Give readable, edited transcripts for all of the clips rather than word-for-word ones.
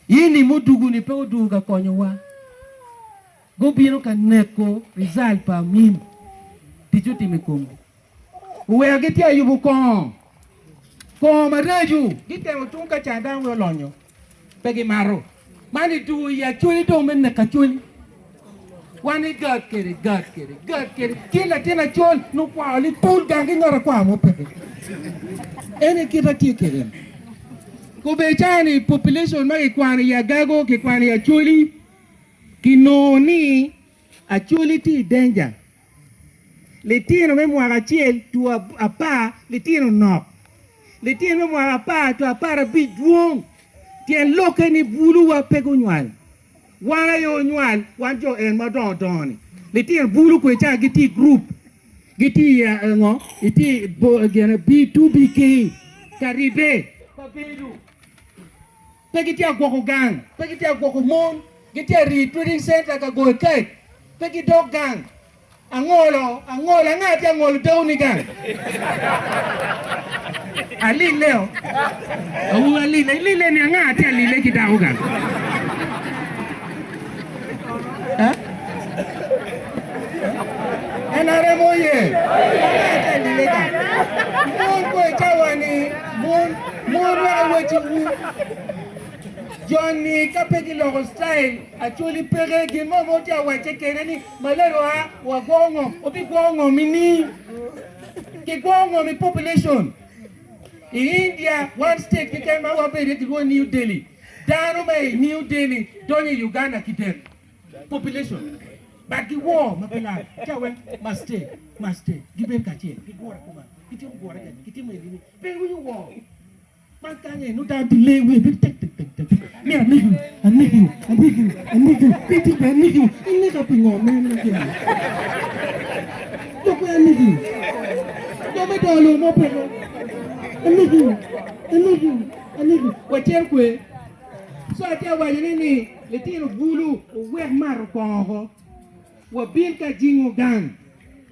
Ini mudugu-ni pe odugu ka konyowa. Gubino ka neko result pa Amin. Tic otimo i komgi. Oweko gitye ka yubo kongo, kongo maraco. Gitemo tung ka ca dano weng olonyo, pe gimato. Man idwogo i Acholi dong me neko Acholi. Wan i gad kede, gad kede, gad kede. Ki latin acol nukwao lipul gang ki ngat akwar mo peke. En aye kit atye kede. Kobbe cani population ma kikwano i Agago, kikwano i Acholi, kinongo ni Acholi tye i danger. Litino me mwaka acel to apar litino nok. Litino me mwaka apar to aparabic dwong. Tyen lokke ni buluwa pe gunywal. Wan aye onywal, wan jo en madongo dongo ni. Litino bulu kwe ca gitye i group, gitye i ngo, itye i gine B2BK ka ribbe pa bedo. Pe gitye ka gwoko gang, pe gitye ka gwoko mon, gitye ka rii i trading center ka goyo kek, pe gidok gang. Angolo, angolo, anga tye angolo dawoni gang? Alille o. Awobi alille, ilille ni anga tye alille ki dako gang? Eh? NRM oye! Anga tye alille gang? Mon ko i cawa ni, mon, mon wek awecciwu. Joni ka pe giloko style, Acholi peke, gin mo ma tye awacce kene ni Malelo a wagwoko ngom, wabigwoko ngom nining? Kigwoko ngom i population. I India, one state keken ma wabedo iye kilwongo ni New Delhi. Dano ma i New Delhi donyo i Uganda kidek population. But giwor ma pe lal. Ca weng must stay, must stay. Gibedo kacel, gigure kuman, gitimo gure kacel, gitimo eni. Pe iwinyo wor. Man kany aye nongo dano tye lee wiye bedo tek tek tek tek ni aneki aneki aneki aneki pe itye bene aneki ineka pi ngo me me gin dok pe aneki jo me dongo lobo mo peke aneki aneki aneki wacel kwe so atye awaco ne ni litino bulu wuwek mato kongo oko wabin ka jingo gang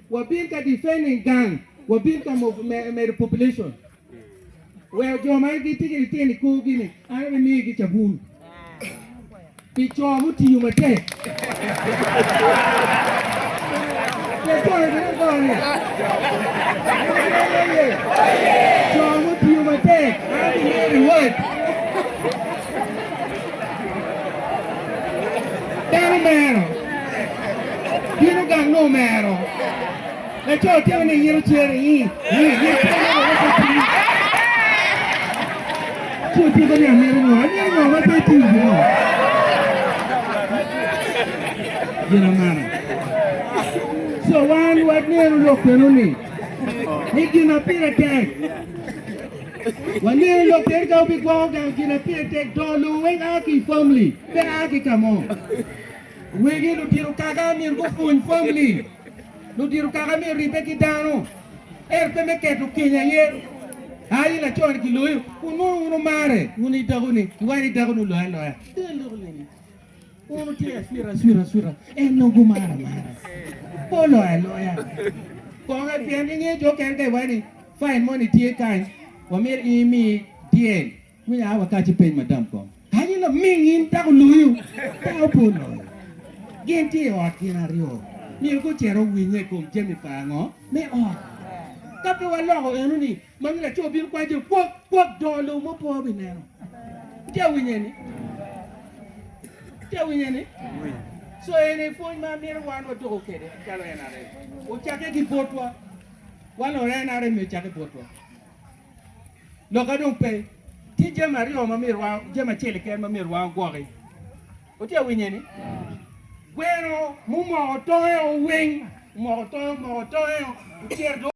wabin ka defending gang wabin ka medo population. Wek jo ma gitye ki litino i korgi-ni, an abimiyogi cabun pi co mutiyo matek. Co mutiyo matek, an abimiyo reward. Dano mero, bino gang nongo mero. Laco timo ni yito cere i i ci otiko ni amito ngo amito ngo ma pe itiyo gin mo gin amara so wan waneno lok eno ni ni gin ma pire tek waneno lok eno ka wubigwoko gang gin ma pire tek dongo lobo weng a ki i family pe a ki ka mo wegi ludito kaka myero gupwony family Ludito kaka myero oribbe ki dano, ento pe me keto keny aye. A in laco-ni kiloyo, kun mono wun wumare, wun i dako-ni, iwaco ni dako-ni oloyo aloya. Wun wutye aswita aswita aswita, en nongo gumaro amara, pe oloyo aloya. Kong pien ingeyo jo okene ka iwaco ni file moni tye kany, wamito in imi dyel. Winyo aa wa kaci peny madam kong. Kany in laming in dako loyo dako pe oloyo. Gin tye i ot gin aryo. Myero gucit owinye i kom jami pa ngo me ot. Ka pe waloko eno ni ma nongo laco bino kwanyo jami kwok kwok dongo lobo mo pe wabineno. Itye ka winye ni? Itye ka winye ni? So eni pwony ma mito wan waduko kede calo NRM. Ocake ki botwa. Wan NRM ocake botwa. Loka dong pe. Tye jami aryo ma myero wa, jami acel keken ma myero wa ogwoki. Wutye ka winye ni? Gweno mumoko tonge o weng, omoko tonge, omoko tonge o, ocito.